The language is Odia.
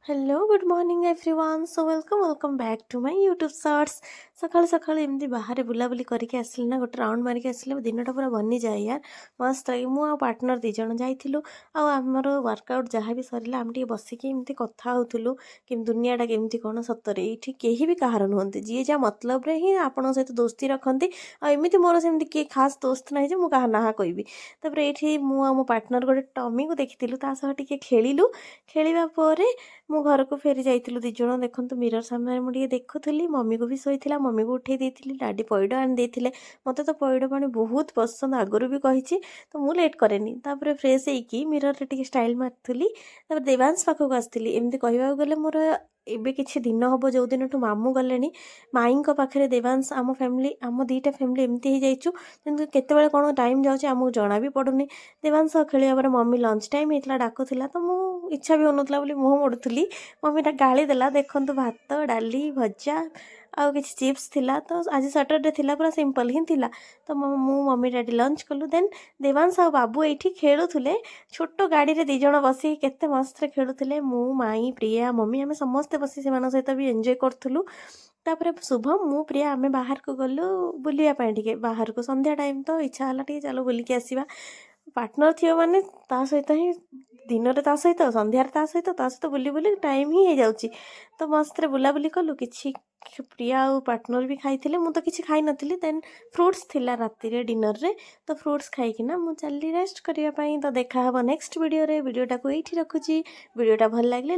Hello, good morning everyone. So welcome, welcome back to my YouTube Shorts. ସକାଳୁ ସକାଳୁ ଏମିତି ବାହାରେ ବୁଲାବୁଲି କରିକି ଆସିଲି ନା, ଗୋଟେ ରାଉଣ୍ଡ ମାରିକି ଆସିଲେ ଦିନଟା ପୁରା ବନିଯାଏ ୟାର, ମସ୍ତ ଲାଗେ। ମୁଁ ଆଉ ପାର୍ଟନର୍ 2 ଜଣ ଯାଇଥିଲୁ। ଆଉ ଆମର ୱାର୍କଆଉଟ୍ ଯାହା ବି ସରିଲା, ଆମେ ଟିକେ ବସିକି ଏମିତି କଥା ହେଉଥିଲୁ କି ଦୁନିଆଟା କେମିତି କ'ଣ। ସତରେ ଏଇଠି କେହି ବି କାହାର ନୁହନ୍ତି। ଯିଏ ଯାହା ମତଲବରେ ହିଁ ଆପଣଙ୍କ ସହିତ ଦୋସ୍ତି ରଖନ୍ତି। ଆଉ ଏମିତି ମୋର ସେମିତି କିଏ ଖାସ୍ ଦୋସ୍ତ ନାହିଁ ଯେ ମୁଁ କାହା ନାଁ କହିବି। ତାପରେ ଏଇଠି ମୁଁ ଆଉ ମୋ ପାର୍ଟନର୍ ଗୋଟେ ଟମିକୁ ଦେଖିଥିଲୁ, ତା ସହ ଟିକେ ଖେଳିଲୁ। ଖେଳିବା ପରେ ମୁଁ ଘରକୁ ଫେରି ଯାଇଥିଲୁ 2 ଜଣ। ଦେଖନ୍ତୁ, ମିରର ସାମ୍ନାରେ ମୁଁ ଟିକେ ଦେଖୁଥିଲି। ମମିକୁ ବି ଶୋଇଥିଲା, ମମିକୁ ଉଠେଇ ଦେଇଥିଲି। ଡାଡ଼ି ପଇଡ଼ ଆଣି ଦେଇଥିଲେ। ମୋତେ ତ ପଇଡ଼ ପାଣି ବହୁତ ପସନ୍ଦ, ଆଗରୁ ବି କହିଛି, ତ ମୁଁ ଲେଟ୍ କରେନି। ତାପରେ ଫ୍ରେଶ୍ ହେଇକି ମିରରରେ ଟିକେ ଷ୍ଟାଇଲ୍ ମାରୁଥିଲି। ତାପରେ ଦେବାଂଶ ପାଖକୁ ଆସିଥିଲି। ଏମିତି କହିବାକୁ ଗଲେ ମୋର ଏବେ କିଛି ଦିନ ହେବ, ଯେଉଁ ଦିନଠୁ ମାମୁଁ ଗଲେଣି, ମାଇଁଙ୍କ ପାଖରେ ଦେବାଂଶ, ଆମ ଫ୍ୟାମିଲି, ଆମ ଦୁଇଟା ଫ୍ୟାମିଲି ଏମିତି ହେଇଯାଇଛୁ କିନ୍ତୁ କେତେବେଳେ କ'ଣ ଟାଇମ୍ ଯାଉଛି, ଆମକୁ ଜଣା ବି ପଡ଼ୁନି। ଦେବାଂଶ ସହ ଖେଳିବା ପରେ ମମି ଲଞ୍ଚ ଟାଇମ୍ ହେଇଥିଲା, ଡାକୁଥିଲା, ତ ମୁଁ ଇଚ୍ଛା ବି ହେଉନଥିଲା ବୋଲି ମୁହଁ ମୋଡ଼ୁଥିଲି। ମମିଟା ଗାଳି ଦେଲା। ଦେଖନ୍ତୁ, ଭାତ, ଡାଲି, ଭଜା ଆଉ କିଛି ଚିପ୍ସ ଥିଲା। ତ ଆଜି ସଟରଡେ ଥିଲା, ପୁରା ସିମ୍ପଲ୍ ହିଁ ଥିଲା। ତ ମୁଁ, ମମି, ଡାଡ଼ି ଲଞ୍ଚ କଲୁ। ଦେନ୍ ଦେବାଂଶ ଆଉ ବାବୁ ଏଇଠି ଖେଳୁଥିଲେ। ଛୋଟ ଗାଡ଼ିରେ 2 ଜଣ ବସିକି କେତେ ମସ୍ତରେ ଖେଳୁଥିଲେ। ମୁଁ, ମାଇଁ, ପ୍ରିୟା, ମମି, ଆମେ ସମସ୍ତେ ବସି ସେମାନଙ୍କ ସହିତ ବି ଏନ୍ଜୟ କରୁଥିଲୁ। ତାପରେ ଶୁଭମ, ମୁଁ, ପ୍ରିୟା ଆମେ ବାହାରକୁ ଗଲୁ ବୁଲିବା ପାଇଁ ଟିକେ ବାହାରକୁ। ସନ୍ଧ୍ୟା ଟାଇମ୍ ତ ଇଚ୍ଛା ହେଲା ଟିକେ ଚାଲ ବୁଲିକି ଆସିବା। ପାର୍ଟନର୍ ଥିବ ମାନେ ତା ସହିତ ହିଁ ଦିନରେ ତା ସହିତ, ସନ୍ଧ୍ୟାରେ ତା ସହିତ, ତା ସହିତ ବୁଲି ବୁଲି ଟାଇମ୍ ହିଁ ହେଇଯାଉଛି। ତ ମସ୍ତରେ ବୁଲାବୁଲି କଲୁ। କିଛି ପ୍ରିୟା ଆଉ ପାର୍ଟନର୍ ବି ଖାଇଥିଲେ, ମୁଁ ତ କିଛି ଖାଇନଥିଲି। ଦେନ୍ ଫ୍ରୁଟ୍ସ ଥିଲା ରାତିରେ ଡିନର୍ରେ, ତ ଫ୍ରୁଟ୍ସ ଖାଇକିନା ମୁଁ ଚାଲିଲି ରେଷ୍ଟ କରିବା ପାଇଁ। ତ ଦେଖା ହେବ ନେକ୍ସଟ ଭିଡ଼ିଓରେ। ଭିଡ଼ିଓଟାକୁ ଏଇଠି ରଖୁଛି। ଭିଡ଼ିଓଟା ଭଲ ଲାଗିଲେ